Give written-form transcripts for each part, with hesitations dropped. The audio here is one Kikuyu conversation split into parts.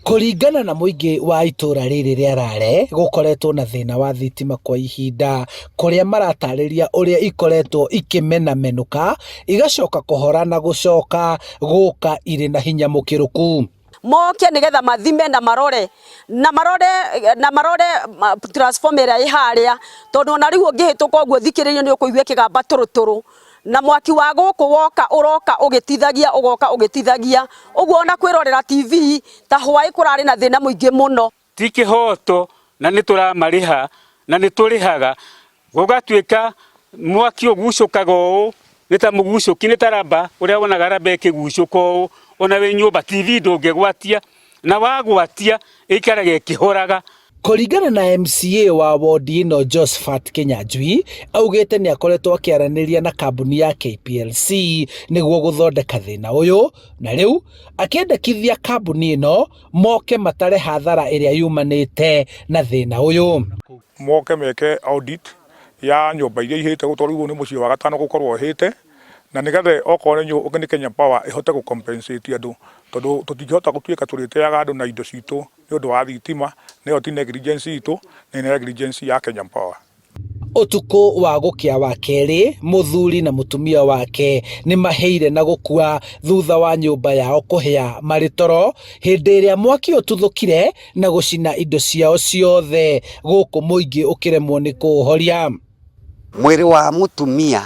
Kũringana na mũingĩ wa itũra rĩrĩ rĩa Rare, gũkoretwo na thĩna wa thitima kwa ihinda, kũrĩa maratarĩria ũrĩa ikoretwo ikĩmenamenũka, igacoka kũhora na gũcoka gũka irĩ na hinya mũkĩrũku. Moke nigetha mathime na marore na marore na marore transformer ĩrĩa ĩ harĩa, tondũ ona rĩu ũngĩhĩtũka ũguo thikĩrĩrio nĩ ũkũigua ĩkĩgamba tũrũtũrũ. Na mwaki wa gũkũ woka ũroka ũgĩtithagia ũgoka ũgĩtithagia, ũguo ona kwĩrorera TV ta hwaĩ kũrarĩ na thĩna mũingĩ mũno. Ti kĩhoto na nĩ tũramarĩha na nĩ tũrĩhaga, gũgatuĩka mwaki ũgucũkaga ũũ, nĩ ta mũgucũki, nĩ ta raba ũrĩa wonaga raba ĩkĩgucũka ũũ, ona wĩ nyũmba TV ndũngĩgwatia, na wagwatia ĩikaraga ĩkĩhoraga. Kũringana na MCA wa wondi ĩno Josphat Kĩnyanjui, augĩte nĩ akoretwo akĩaranĩria na kambuni ya KPLC nĩguo gũthondeka thĩna ũyũ, na rĩu akĩendekithia kambuni ĩno moke matare hathara ĩrĩa yumanĩte na thĩna ũyũ. Moke meke audit ya nyũmba iria ihĩte tondũ rĩu ũyũ nĩ mũciĩ wa gatano gũkorwo ũhĩte, na nĩgetha okorwo nĩ Kenya Power ĩhote gũ compensate andũ, tondũ tũtingĩhota gũtuĩka tũrĩteaga andũ na indo citũ nĩ ũndũ wa thitima, na ĩyo ti negligence itũ, nĩ negligence ya Kenya Power. Ũtukũ wa gũkĩa wa kerĩ, mũthuri na mũtumia wake nĩ mahĩire na gũkua thutha wa nyũmba yao kũhĩa marĩ toro hĩndĩ ĩrĩa mwaki ũtuthũkire na gũcina indo ciao ciothe gũkũ mũingĩ ũkĩremwo nĩ kũũhoria. Mwĩrĩ wa mũtumia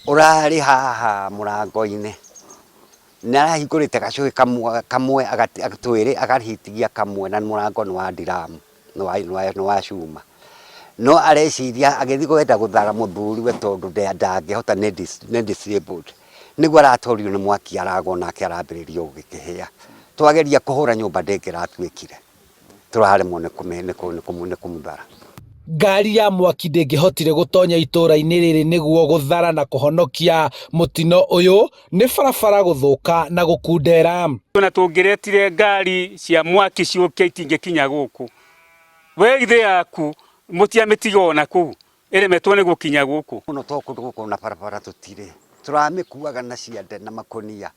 ũrarĩ haha mũrango-inĩ. Nĩ arahingũrĩte gacũhĩ kamwe twĩrĩ agahitigia kamwe na mũrango nĩ wa ndiramu, nĩ wa cuma. No areciria agĩthiĩ kwenda gũthara mũthuriwe tondũ ndangĩhota nĩ disabled, nĩguo aratorio nĩ mwaki aragwa onake arambĩrĩria gũkĩhĩa. Twageria kũhũra nyũmba ndĩngĩratuĩkire. Tũraremwo nĩ kũmũthara. Ngari ya mwaki ndĩngĩhotire gũtonya itũra-inĩ rĩrĩ nĩguo gũthara na kũhonokia mũtino ũyũ nĩ barabara gũthũka na gũkundera. Ona tũngĩretire ngari cia mwaki ciũke itingĩkinya gũkũ. We githĩ yaku mũtiamĩtiga ona kũu ĩremetwo nĩ gũkinya gũkũ. Mũno to kũndũ gũkoragwo na barabara tũtirĩ, tũramĩkuaga na ciande na makũnia.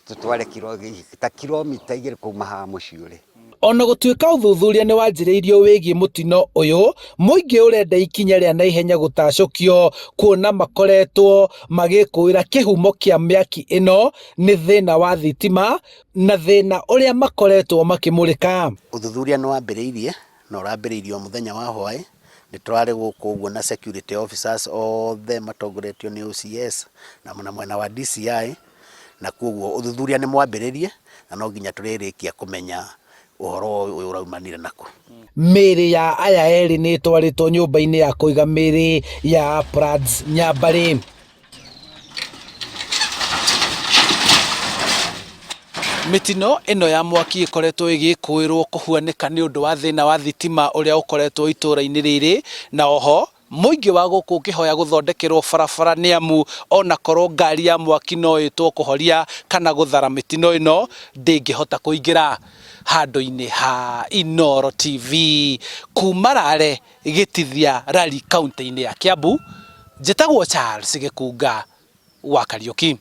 Tũtware kiro, ta kilomita igĩrĩ kuma haha mũciĩ ũrĩ. Ona gũtuĩka ũthuthuria nĩ wanjĩrĩirio wĩgiĩ mũtino ũyũ, mũingĩ ũrenda ikinya rĩa naihenya gũtacũkio kuona makoretwo magĩkũĩra kĩhumo kĩa mĩaki ĩno nĩ thĩna wa thitima na thĩna ũrĩa makoretwo makĩmũrĩka. Ũthuthuria nĩ wambĩrĩirie na ũrambĩrĩirie o mũthenya wa hwaĩ, nĩ tũrarĩ gũkũ ũguo na security officers othe matongoretio nĩ OCS na mwena wa DCI. Na kwoguo ũthuthuria nĩ mwambĩrĩrie na no nginya tũrĩrĩkia kũmenya ũhoro ũyũ ũraumanire nakũ. Mĩĩrĩ ya aya erĩ nĩ ĩtwarĩtwo nyũmba-inĩ ya kũiga mĩĩrĩ ya Uplands Nyambarĩ. Mĩtino ĩno ya mwaki ĩkoretwo ĩgĩkũĩrwo kũhuanĩka nĩ ũndũ wa thĩna wa thitima ũrĩa ũkoretwo itũra-inĩ rĩrĩ, na oho Mũingĩ wa gũkũ ũkĩhoya gũthondekerwo barabara nĩ amu ona korwo ngari ya mwaki no ĩtwo kũhoria kana gũthara mĩtino ĩno ndĩngĩhota kũingĩra. Handũ-inĩ ha Inooro TV kuma Rare Gĩtithia Rari kauntĩ-inĩ ya Kiambu, njĩtagwo Charles Gĩkunga wa Kariũki.